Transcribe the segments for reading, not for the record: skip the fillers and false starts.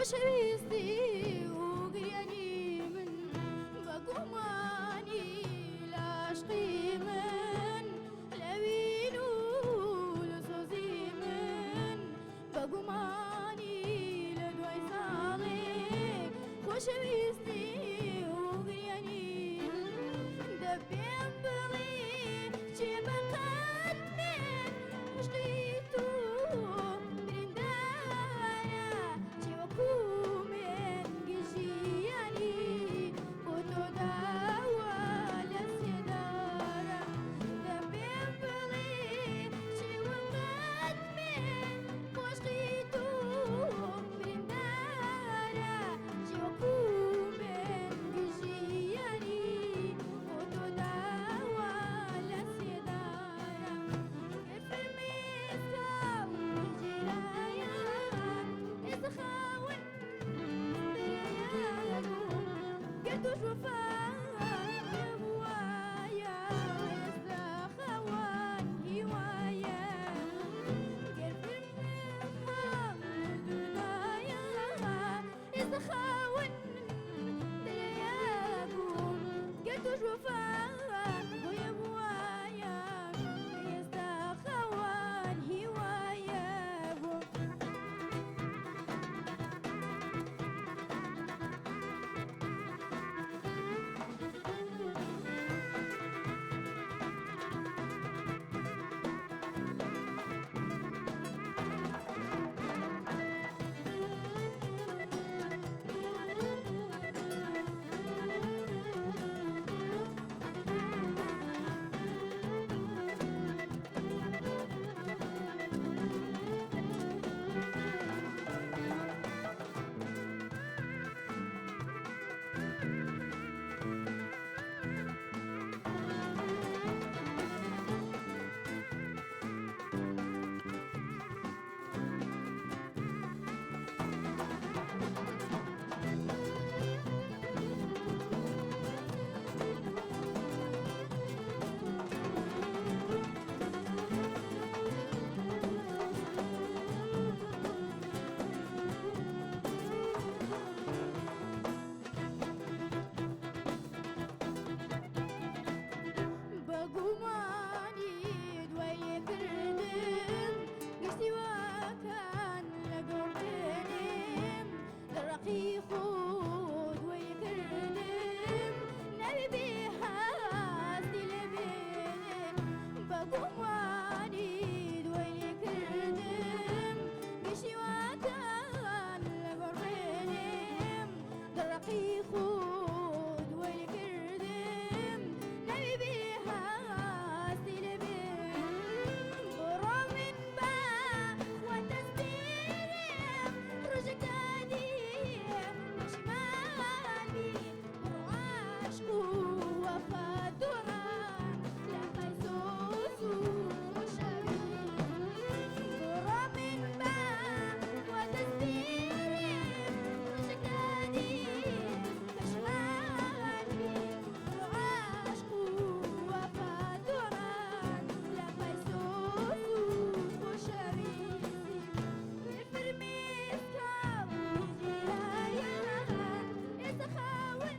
خۆشەویستی و گریانی من بە گومانی لە عەشقی من لە وین و لە سۆزی من بە گومانی لە دوای ساڵێک خۆشەویستی و گریانی دەبێم بڵێ چێ بەقەد من عشقی تو بریندارە چێ وەکو من گژیانی بۆ تۆ داوە لە سێدارە دەبێم بڵێ چێ وەقەد من عشقی تو بریندارە چێ وەکو من گژیانی بۆ تۆ داوە لە سێدارە گەر فرمێسکم گیرایە ئێستا خاوەن برایە بووم گەر تۆش وەفا نەبووایە ئێستا خاوەن هیوایە گەر فرمێسکم دونایە ئێستا خاوەن برایە بووم گەر تۆش وەفا بۆیە بووایە ئێستا خاوەن هیوایە بووم. بە گومانی دوای لێکردن گشتی واکان لەگەڵ بێنم لە ڕقی خۆ دوای کردم ناوی بێ هەستی لێ بێنێ بە گومانی دوای لێکردم گشتی واکان لەگەڵ بێنم لە ڕقی خۆ دوای لێکردم ناوی بێ هەستی لێ بێنێ بڕۆ من بە خوا دەستێرم ڕۆژێک دادی پەشیمان بی بڕۆ عاشق و وەفا دۆڕان لە پای سۆز و خۆشەویستی بڕۆ من بە خوا دەستێرم ڕۆژێک دادی پەشیمان بی بڕۆ عاشق و وەفا دۆڕان لە پای سۆز و خۆشەویستی فرمێسکم گیرایە ئێستا خاوەن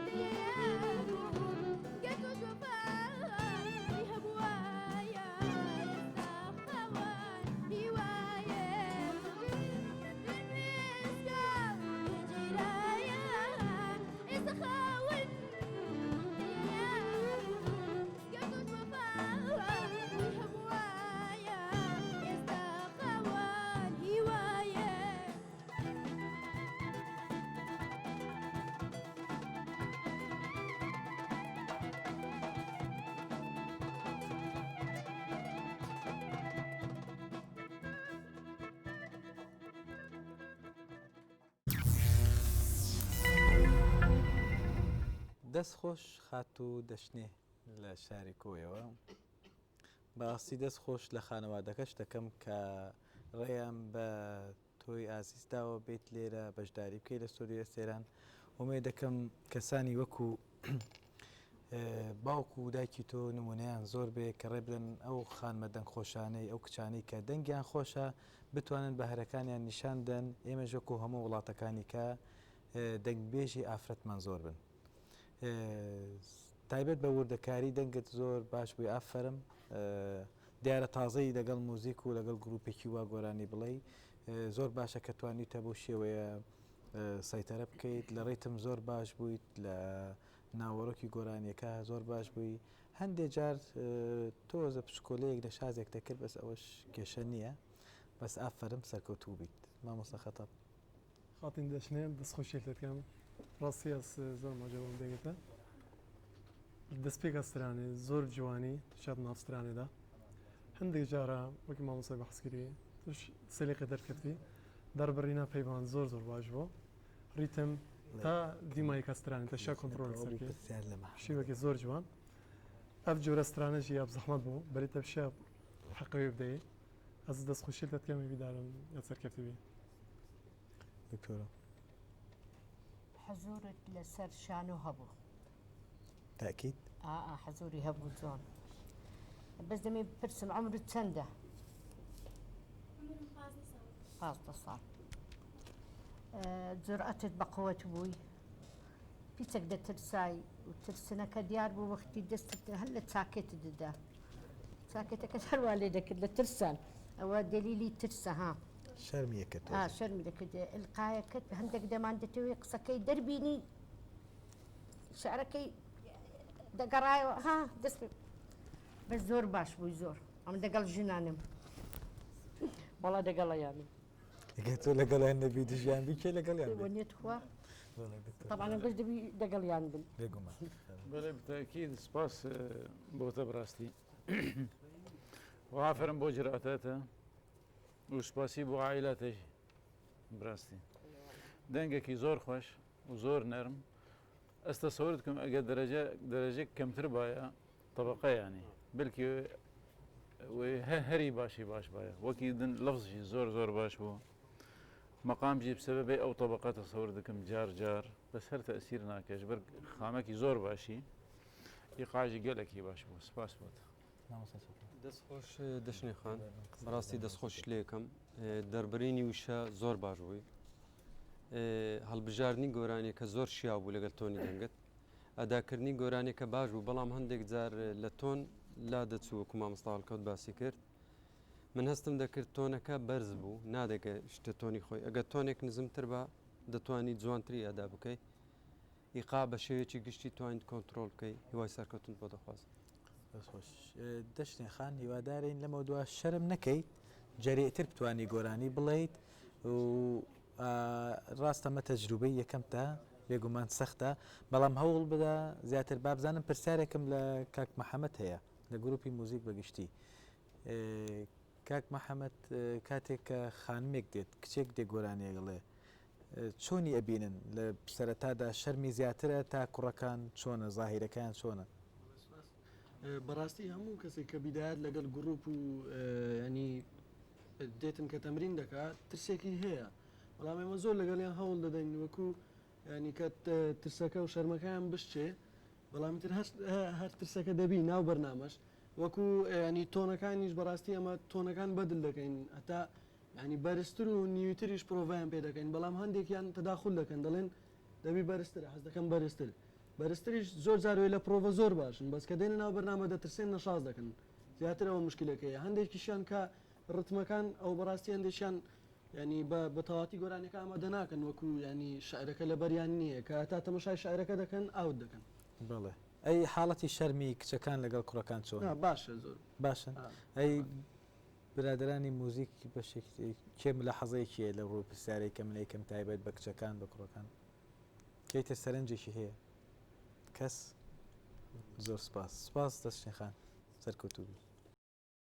دنیایە بووم گەر تۆش وەفای هەبووایە ئێستا خاوەن هیوایە فرمێسکم گیرایە ئێستا خاوەن دنیایە بووم گەر تۆش وەفای هەبووایە ئێستا خاوەن هیوایە. دەست خۆش خاتوو دەشنێ لە شاری کۆیەوە. بەڕاستی دەست خۆش لە خانەوادەکەش دەکەم کە ڕێیان بە تۆی ئازیز داوە بێت لێرە بەشداری بکەی لە ستۆدیۆی ئەستێران ئومێد دەکەم کەسانی وەکو. باوک و دایکی تۆ نمونەیان زۆر بێ کە ڕێ بدەن ئەو خانمە دەنگ خۆشانەی ئەو کچانەی کە دەنگیان خۆشە بتوانن بەهرەکانیان نیشان بدەن ئێمەش وەکو هەموو وڵاتەکانی کە دەنگبێژی ئافرەتمان زۆر بن تایبەت بە وردەکاری دەنگت زۆر باش بووی ئافەرم دیارە تازەی لەگەڵ موزیک و لەگەڵ گروپێکی وا گۆرانی بڵێی زۆر باشە کە توانیتە بەو شێوەیە سەیتەرە بکەیت لە ڕیتم زۆر باش بوویت لە ناوەڕۆکی گۆرانیەکە زۆر باش بووی هەندێ جار تۆزە پچکۆلەیەک لە شازێک دەکرد بەس ئەوەش کێشە نییە بەس ئافەرم سەرکەوتوو بیت مامۆستا خەتاب. خاتین دەشنێ دەست خۆشیت لێ دکەم ڕاستی ئەس زۆر مەجەبم دەگەتە دەستپێکە سترانێ زۆر جوانی تشات ناو سترانێدا هەندێک جارە وەکی مامۆستای بەحسکری توش سەلیقە دەرکەفتی دەربڕینە پەیوان زۆر زۆر باش بوو ڕیتم تا دیمایکە سترانێ تەشیا کۆنترۆل سەرکەی شێوەکی زۆر جوان ئەف جۆرە سترانە ژی ئەف زەحمەت بوو بەری تەبشیا حەقەوێ بدەی ئەز دەست خۆشیت لێ دکەم هیویدارم سەرکەفتی بی. دکتۆرە. حزورت لەسەر شانۆ هەبوو. تاکید؟ ئا ئا حزوری هەبوو جوان. بەس دەمێ بپرسم عمرت چەندە؟ عمرم 15 ساڵ. 15 ساڵ. جورئەتت بە قوت بووی؟ پیچێک دەترسای و ترسنەکە دیار بوو وەختی دەستت هەر لە چاکێتت دەدا چاکێتەکەت هەروا لێ دەکرد لە ترسان ئەوە دەلیلی ترسە ها. شەرمی ئەکرد تۆزێ. ئا شەرمی دەکرد ئیلقایەکەت هەندێک دەمان دەتەوێ قسەکەی دەربینی شعرەکەی دەگەڕایەوە ها دەست پێ بەس زۆر باش بووی زۆر ئەم دەگەڵ ژنانم وەڵا دەگەڵیانم ئەگەر تۆ لەگەڵیان نەبی دژیان بی کێ لەگەڵیان بێ؟ وەنیە تخوا طبعا بەش دەبی دەگەڵیان بن بێگومان. بەڵێ بتاکید سپاس بۆ تە بڕاستی و ئافەرم بۆ جرئەتەتە و سپاسی بۆ عائیلاتەی بڕاستی دەنگێکی زۆر خۆش و زۆر نەرم ئەس تەسەورت کەم ئەگەر دەرەجە دەرەجەک کەمتر بایە طبقە یانی بلکی هەری باشی باش باە وەکی دن لەفزی زۆر زۆر باش بوو مەقام جی بسەبەبەی ئەو طبقە تەسەور دکم جار جار بەس هەر تەسیر ناکەش بەر خامەکی زۆر باشی ئیقاژی گەلێکی باش بوو سپاس بۆت. دەست خۆش دەشنێ خان بەڕاستی دەست خۆشت لێکەم دەربرینی وشە زۆر باش بووی هەڵبژاردنی گۆرانیەکە زۆر شیاو بوو لەگەڵ تۆنی دەنگت ئەداکردنی گۆرانیەکە باش بوو بەڵام هەندێک جار لە تۆن لا دەچوو وەکو مامۆستا هەڵکەوت باسی کرد من هەستم دەکرد تۆنەکە بەرز بوو نادەگە شتە تۆنی خۆی ئەگەر تۆنێک نزمتر بە دەتوانی جوانتری ئەدا بکەیت ئیقاع بە شێوەیەکی گشتی توانیت کۆنترۆڵ بکەی هیوای سەرکەوتنت بۆ دەخوازم. دەست خۆش دەشنێ خان هیوادارین لەمەو دوا شەرم نەکەیت جەرێتر بتوانی گۆرانی بڵێیت و ڕاستە مە تەجروبەی یەکەمتە بێگومان سەختە بەڵام هەوڵ بدە زیاتر بابزانم پرسیارێکم لە کاک محەممەد هەیە لە گروپی موزیک بەگشتی کاک محەممەد کاتێک کە خانمێک دێت کچێک دێ گۆرانیەگەڵێ چۆنی ئەبینن لە سەرەتادا شەرمی زیاترە تا کوڕەکان چۆنە زاهیرەکەیان چۆنە؟ بەڕاستی هەموو کەسێک کە بیدایەت لەگەڵ گروپ و ینی دێتن کە تەمرین دەکات ترسێکی هەیە بەڵام ئێمە زۆر لەگەڵیان هەوڵ دەدەین وەکو ینی کە ترسەکە و شەرمەکەیان بشچێ بەڵام تر هەر ترسەکە دەبی ناو بەرنامەش وەکو ینی تۆنەکانیش بەڕاستی ئەمە تۆنەکان بەدل دەکەین هەتا یانی بەرزتر و نیوتریش پرۆڤایان پێ دەکەین بەڵام هەندێکیان تەداخول دەکەن دەڵێن دەبی بەرزتر حەز دەکەم بەرزتر بەرزتریش زۆر جار وێ لە پرۆڤە زۆر باشن بەس کە دێنە ناو بەرنامە دەترسێن نەشاز دەکەن زیاتر ئەوە مشکلەکەیە هەندێکیشیان کە ڕتمەکان ئەو بەڕاستی هەندێکیان ینی بە بەتەواتی گۆرانیەکە ئامادە ناکەن وەکو ینی شعرەکە لەبەریان نییە کە تا تەمەشای شعرەکە دەکەن ئاوت دەکەن. بەڵێ ئەی حاڵەتی شەرمی کچەکان لەگەڵ کوڕەکان چۆنە؟ باشە زۆر باشن ئەی برادەرانی موزیک بەشێک کێ ملاحەزەیەکی هەیە لەو ڕووی پرسیارەی کە من ئەیکەم تایبەت بە کچەکان بە کوڕەکان کەی تر سەرنجێکی هەیە کەس زۆر سپاس سپاس دەستشین خان سەرکەوتوو بی.